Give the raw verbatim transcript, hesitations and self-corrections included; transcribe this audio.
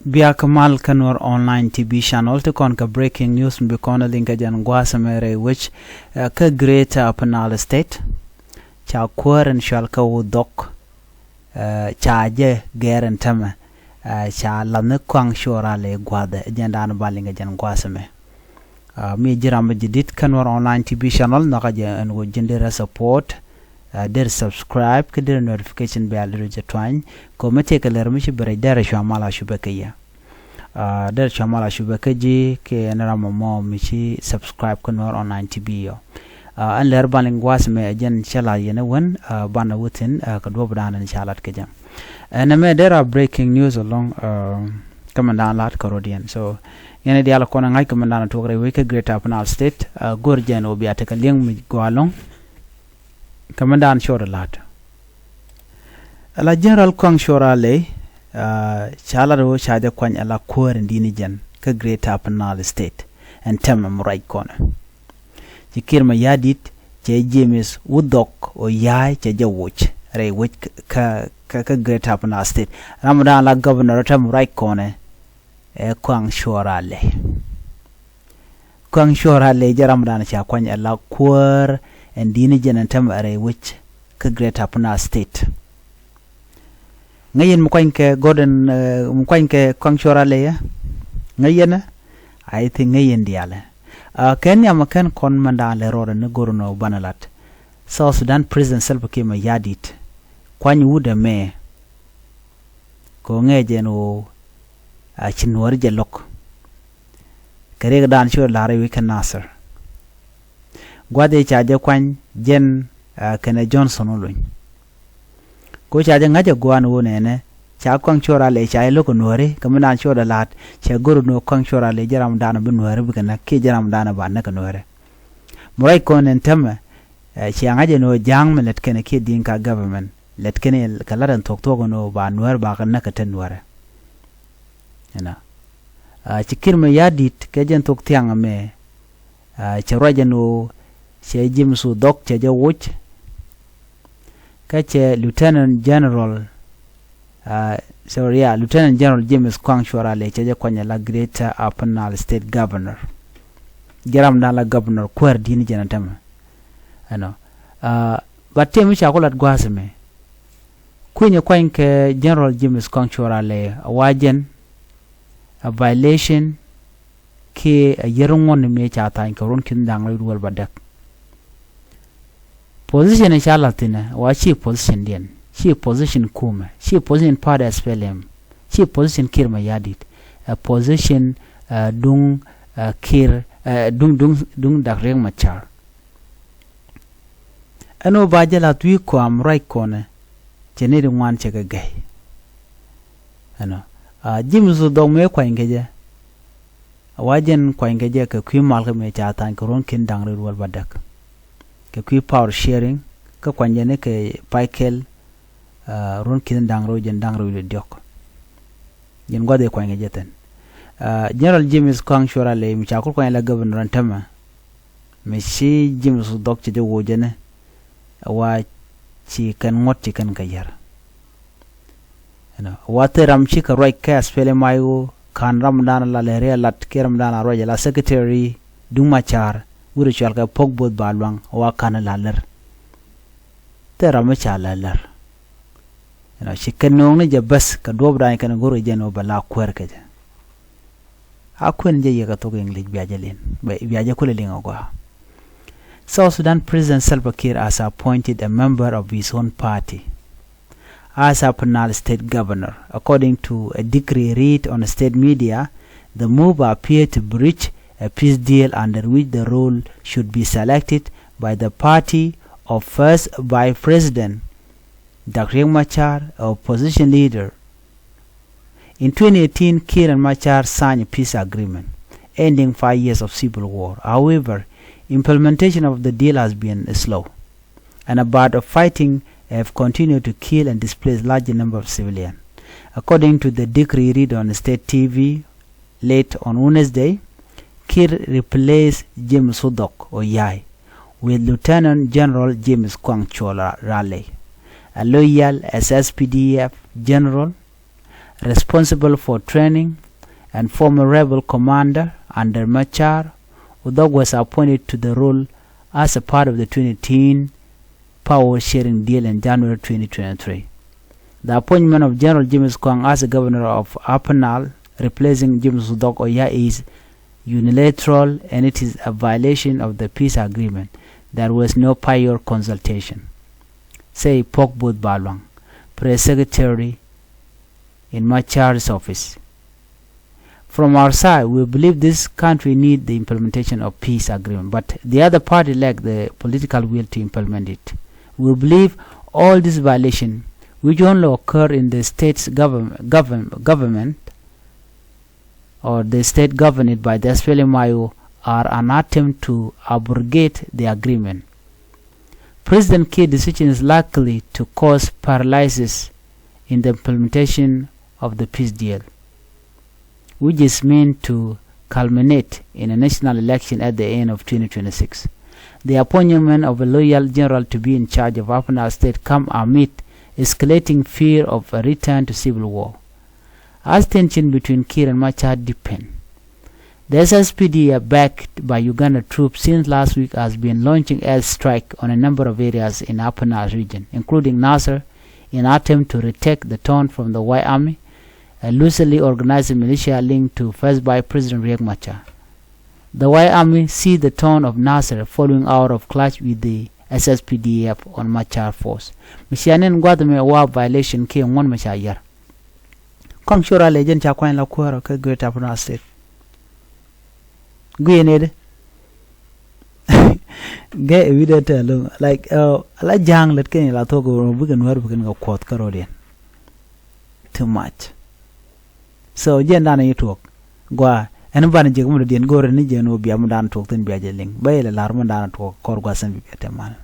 Biak mal kä Nuer Online T V channel ti kɔn kɛ breaking news mi bi kɔn a liŋ kɛ jɛn gua̱a̱th mɛ rɛy wec, eh, kä Greater Upper Nile State. Ca kuäär in cual kä Wudhɔk, eh, ca jɛ gɛɛr in tämɛ, eh, ca lath ni Kuaŋ Cuɔl Rali gua̱a̱thɛ jɛn daan ba liŋ kɛ jɛn gua̱a̱th mɛ. Ah, mi ji̱ ram mi ji̱ di̱t kä Nuer Online T V channel, nhɔkä jɛ ɛn ɣöö ji̱n derɛ support, ah, derɛ subscribe, kä derɛ notification bell derɛ jɛ tuany. Kɛ ɣöö mi tëëkɛ lɛr mi ci ben rɛc derɛ cua mal a cupɛ kä yɛ. Ah, derɛ cua mal a cupɛ kä ji̱ kɛ ɛn ram mɔ mi ci subscribe kä Nuer Online T V yɔ. Ah, ɛn lɛr ban liŋ gua̱a̱th mɛ ɛ jɛn cä la yɛn ɛ wän, ah, banɛ wä thi̱n, ah, kɛ duɔ̱p dan ɛn ca lat kɛ jɛ. Ɛn ɛmɛ derɛ a breaking news ɛlɔ̱ŋ, ah, kä mɛn dan lat kä rɔ̱diɛn. So, yɛn diaal kɔn ɛ ŋa̱c kä mɛn dan tuɔk rɛy wec kä Greater Upper Nile State, ah, go̱r jɛn ɣöö bia tekɛ liŋ mi gɔaa ɛlɔ̱ŋ. Kä mɛn dan cuɔt ɛ lat. Ala General Kuaŋ Cuɔl Rali, ah, ca lat ɣöö ca jɛ kuany ala kuäär in di̱t ni jɛn kä Greater Upper Nile State. Ɛn tämɛ mi ruac kɔnɛ. Ci Kiir Mayardit, cɛ James Wudhɔk Oyai, cɛ jɛ woc rɛy wec kä, kä, kä Greater Upper Nile State. Ram dan la governor tämɛ ruac kɔnɛ ɛ Kuaŋ Cuɔl Rali. Kuaŋ Cuɔl Rali jɛ ram dan ca kuany ala kuäär in di̱t ni jɛn ɛn tämɛ rɛy wec kä Greater Upper Nile State. Ŋäc yɛn mi kuany kɛ Gordon, eh, mi kuany kɛ Kuaŋ Cuɔl Rali yɛ? Ŋäc yɛn ɛ? I think ŋäc yɛn diaalɛ. Ah, kɛn yam kɛn kɔn mɛn dan lɛ rɔɔdɛ ni go̱r nɔ banɛ lat. South Sudan President Salva Kiir Mayardit kuany wut ɛmɛ. Kɛ ɣöö ŋäc jɛn ɣöö a ci Nuääri jɛ lo̱k. Kɛ riɛk dan cuɛ lar i̱ wec kä Nasir. Gua̱th i̱ ca jɛ kuany jɛn, ah, kɛnɛ Johnson Olony. Ko ca jɛ ŋa̱c ɛ gua̱a̱n ɣöö nɛnɛ ca Kuaŋ Cuɔl Rali ca jɛ lo̱k ɛ Nuääri, kä mi dan cuɛ dee la̱t cɛ go̱r ɛ ni ɣöö Kuaŋ Cuɔl Rali jɛ ram dan bi Nuääri bikɛ näk kiɛ jɛ ram dan ba näk ɛ Nuääri. Mi ruac kɔn ɛn tämɛ, eh, cia ŋa̱c ɛ ni ɣöö Ja̱a̱ŋ mi lät kɛnɛ kiɛ Dinka government lät kɛnɛ kɛ lat ɛn thuɔ̱k thuɔ̱k ɛn ɣöö ba Nuäär ba kɛ näk kɛ te Nuäärɛ. Ɛnɔ. Ah, ci Kiir Mayardit kɛ jɛn thok thiaŋ ɛmɛ, ah, cɛ ruac ɛn ɣöö cɛ James Wudhɔk cɛ jɛ woc. Kä cɛ Lieutenant General, ah, sorry, yeah, Lieutenant General James Kuaŋ Cuɔl Rali cɛ jɛ kuany ala Greater Upper Nile State Governor. Jɛ ram dan la governor kuäär di̱t ni jɛn ɛn tämɛ. Ɛnɔ. Ah, but tëë mi ca ku lat gua̱a̱th ɛmɛ. Kui̱ny ɛ kuany kɛ General James Kuaŋ Cuɔl Rali ɛ wa jɛn a violation kiɛ a yier ŋuɔ̱n mi ca tha̱a̱ny kɛ ruɔ̱n ki̱n da̱ŋ rɛw wäl bädäk. Position ɛ ca la̱th thi̱n ɛ wa ci position diɛn, ci position kumɛ, ci position party S P L M, ci position Kiir Mayardit, ɛ position, ɛ duŋ, ɛ Kiir, ɛ duŋ, duŋ, duŋ Dak Riek Machar. Ɛn ɣöö ba jɛ la̱th wi̱i̱ kɔam ruac kɔnɛ cɛ nɛy ti ŋuan cɛ kɛ gɛy. Ɛnɔ. Ah, James Wudhɔk mëë kuany kɛ jɛ. A wa jɛn kuany kɛ jɛ kɛ kui̱ mal kä mëë ca tha̱a̱ny kɛ ruɔ̱n ki̱n da̱ŋ rɛw wäl bädäk. Kɛ kui̱ power sharing kä kuany jɛ ni kɛ Paikɛl, ah, ruɔ̱n ki̱n da̱ŋ rɛw jɛn da̱ŋ rɛw wi̱cdɛ diɔ̱k. Jɛn gua̱th i̱ kuany kɛ jɛ thi̱n. Ah, General James Kuaŋ Cuɔl Rali mi ca ku kuany la governor ɛn tämɛ. Mi ci James Wudhɔk cɛ jɛ woc ɛnɛ, a wa ci kɛn ŋuɔ̱t ci kɛn kɛ yär. Ɛnɔ, a wa thil ram cikɛ ruac kɛ S P L M I O, ka̱n ram dan la lɛri a lat kiɛ ram dan a ruac a la secretary duŋ Machar, wut a cual kɛ Pok Both Ba Luaŋ, a wa ka̱n a la lär. Thil ram mi ca la lär. Ɛnɔ, ci kɛn nööŋni jɛ bäth kɛ duɔ̱ɔ̱p dan kɛn go̱r kɛ jɛ ni wä bɛ la kuäär kɛ jɛ. A kuën jɛ yɛ kɛ thok English bia jɛ liŋ, bia jɛ kulɛ liŋ a gɔaa. South Sudan President Salva Kiir has appointed a member of his own party as Upper Nile State Governor. According to a decree read on state media, the move appear to breach a peace deal under which the role should be selected by the party of First Vice President Dak Riek Machar, a opposition leader. In twenty eighteen, Kiir and Machar signed a peace agreement, ending five years of civil war. However, implementation of the deal has been slow, and a bad of fighting have continued to kill and displace large number of civilians. According to the decree read on state T V, late on Wednesday, Kiir replaced James Wudhok Oyai with Lieutenant General James Kuang Chol Ra-, Raleigh, a loyal S S P D F general, responsible for training and former rebel commander under Machar, Udhok was appointed to the role as a part of the twenty eighteen power sharing deal in January twenty twenty-three. The appointment of General James Kong as the governor of Upper Nile, replacing James Udhok Oyah, is unilateral and it is a violation of the peace agreement. There was no prior consultation, say Pok Buth Baluang, press secretary in Machar's office. From our side, we believe this country need the implementation of peace agreement, but the other party lack the political will to implement it. We believe all these violations, which only occur in the state's govern, govern, government or the state governed by the S P L M I O, are an attempt to abrogate the agreement. President Kiir's decision is likely to cause paralysis in the implementation of the peace deal, which is meant to culminate in a national election at the end of twenty twenty-six. The appointment of a loyal general to be in charge of Upper Nile State come amid escalating fear of a return to civil war. As tension between Kiir and Machar deepen, the S S P D F, backed by Uganda troops, since last week has been launching airstrike on a number of areas in Upper Nile region, including Nasir, in attempt to retake the town from the White Army, a loosely organized militia linked to First Vice President Riek Machar. The White Army seized the town of Nasir following hour of clash with the S S P D F on Machar force. Mi cia nɛn gua̱th mɛ wa violation kiɛ ŋuɔ̱n mɛ ca yär. Kɔaŋ cor a lɛ jɛn ca kuany la kuäärä kä Greater Upper Nile State. Guiɛ nɛy dɛ. Gɛ ɛ wi̱dɛ tɛl, like, uh, la ja̱a̱ŋ lät kɛn la thok ɛ bikɛ nuäär bikɛn kɛ kuɔth kä rɔ̱diɛn. Too much. So jɛn dan yi tuɔk. Gua ɛn ban jek mi dɔ̱diɛn go̱rɛ ni jɛn wä bia mi dan tuɔk thin bia jɛ liŋ. Bä ilɛ lar mi dan tuɔk kɔr gua sɛn bi bia tɛman.